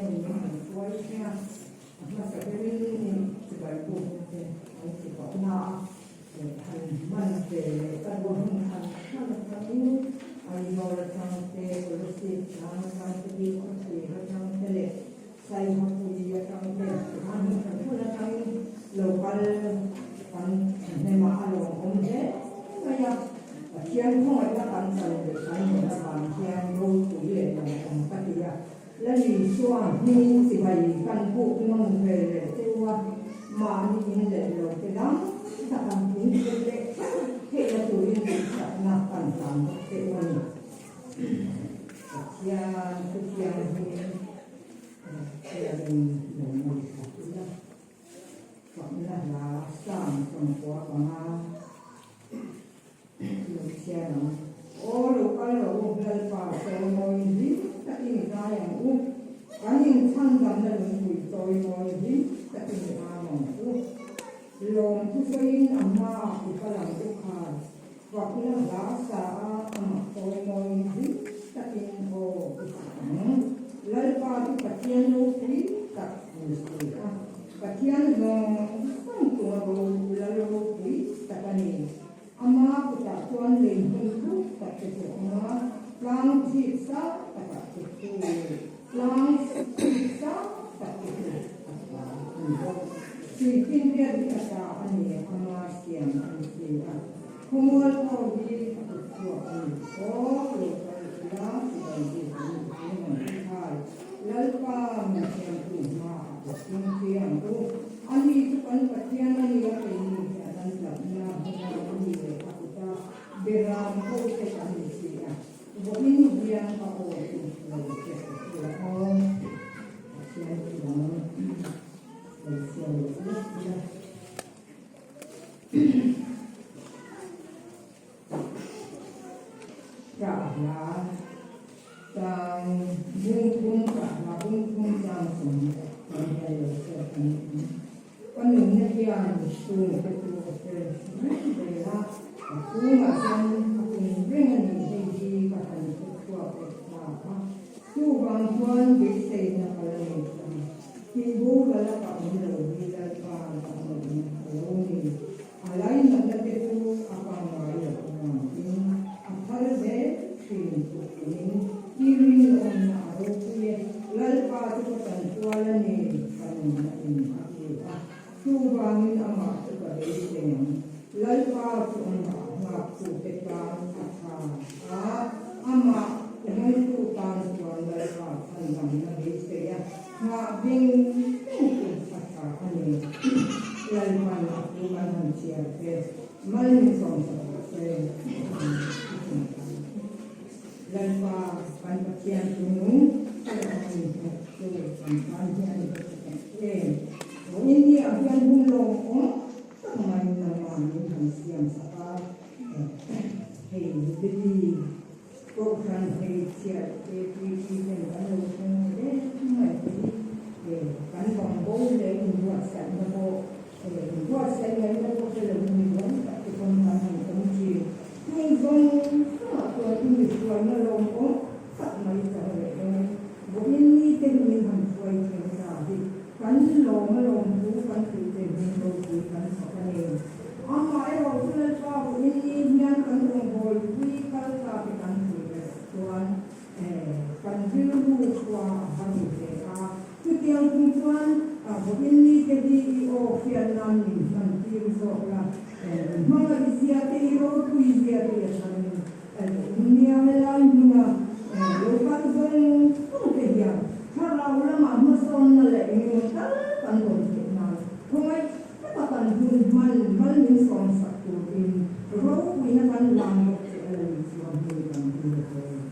Pathianin min han hruai thleng a, a hmasa berin chibai bukna te an ti tawhna a, han hman ve leh ka duh hun han hman atangin Aizawl atang te, Kolasib tlang atang te, Bilkhawthlir atang te leh Saihapui atang te tikhan hun hran hran atangin lo kal kan hnema a lawmawm hle mai a. Pathian khawngaihna kan chan leh kan dawn avang hian ropui leh lawmawm ka ti a. Lalisua hming chibai kan buk nawm ve leh cheu a, mahni in leh lo te dang taka in thil leh theuh theihna turin duhsakna kan hlan bawk che u a ni. Pathian thuthianghlim Pathianin lo ngaihthla ila, fakna hla Psalm 95 lo chhiar ang. Aw lo kal lo u, Lalpa chawimawi hlim takin i zai ang u, kan inchhandamna lungpui chawimawi hlim takin i au ang u. Lawmthu sawiin a hmaah i kal ang u khar. Fakna hla sa a amah chawimawiin hlim takin aw i fak ang. Lalpa chu Pathian ropui tak a ni si a, Pathian zawng zawng chunga ro lal ropui tak a ni. Ama kutah chuan lei hmun thuk tak te chu a awm a, tlang chhip sang takah te chu tlang chhip sang tak te chu a tla a ni bawk. Tuifinriat hi a ta a ni, ama siam a ni si a. Khawmual pawh hi a kut chhuak a ni. Aw, lo kal ila chibai bik an ni thung ang chu khai. Lalpa min siamtu hma a kut chung thi ang u. Ani chu kan Pathian a nia keini hi a kan tlatna hmuna a ni leh a kut a beram ho te kan ni si a. Vawiin hian a aw chu lo hre ta ula aw. Pathian chu dang lo siam leh lawk ila. Chahla chang bung thum chahla bung thum chang sawm leh kan hian lo hriat a ni ang. Ka nunna hian chung te chu a hre reng zel a, a chhungah chuan a pung reng a ni hei hi ka han hre chhuak leh ta a. Chuvang chuan beiseina ka la nei ta. Tihboral a ka awm lo hi Lalpa ka hmuhna a lo ni. A lainatna te chu a pangngai loh avangin a phal zel thin tuk tiin i rinawmna a ropui e. Lalpa chu ka chantual a ni, ka nunna in a ti a. Chuvangin amah chu ka beisei ang. Lalpa chu amah nghaktu te tan a tha a, amah ringtu tan chuan Lalpa chhandamna beisei a nghah veng veng chu a tha a ni. Lalpan a thu kan han chhiar te mal min sawmsak rawh se Lalpa kan Pathian chu nung a ni hmuh chu kan tan hian i va tha tak em. Vawiin ni ah hian hun lawmawm tak mai nangmah min han siam sak a, hei Jubilee Kohhran hmeichhia APP ten kan lo thleng reng mai te hi kan bang bo leh inbuatsaihna pawh inbuatsaih ngaihna pawh hre lovin mi buai tak te pawn kan han awm thin. Chung zawng zawngah chuan i mihruaina lawmawm tak mai chang leh dawn vawiin ni te hi min han hruai thleng ta hi. Kan lawm a lawmthu kan tih te hming ropui kan fak a ni. Amaherawh chu Lalpa vawiin ni hian kan rawngbawlpui kal ta te kan tih leh chuan kan rilru khua a har ru hle a. Chutiang chung chuan vawiin ni te hi i aw hriat nan min hman tir zawk la, hmangaih zia te i ropui zia te i tharin vawiin nia helai hmuna lo kal zawng zawng te hian Thlarau lamah hmasawnna leh engemaw tal kan rawn theih nan khawngaih taka kan hun hman mal min sawmsak turin ropuina kan lang bawk che a la ni chuan hei kan ti leh dawn.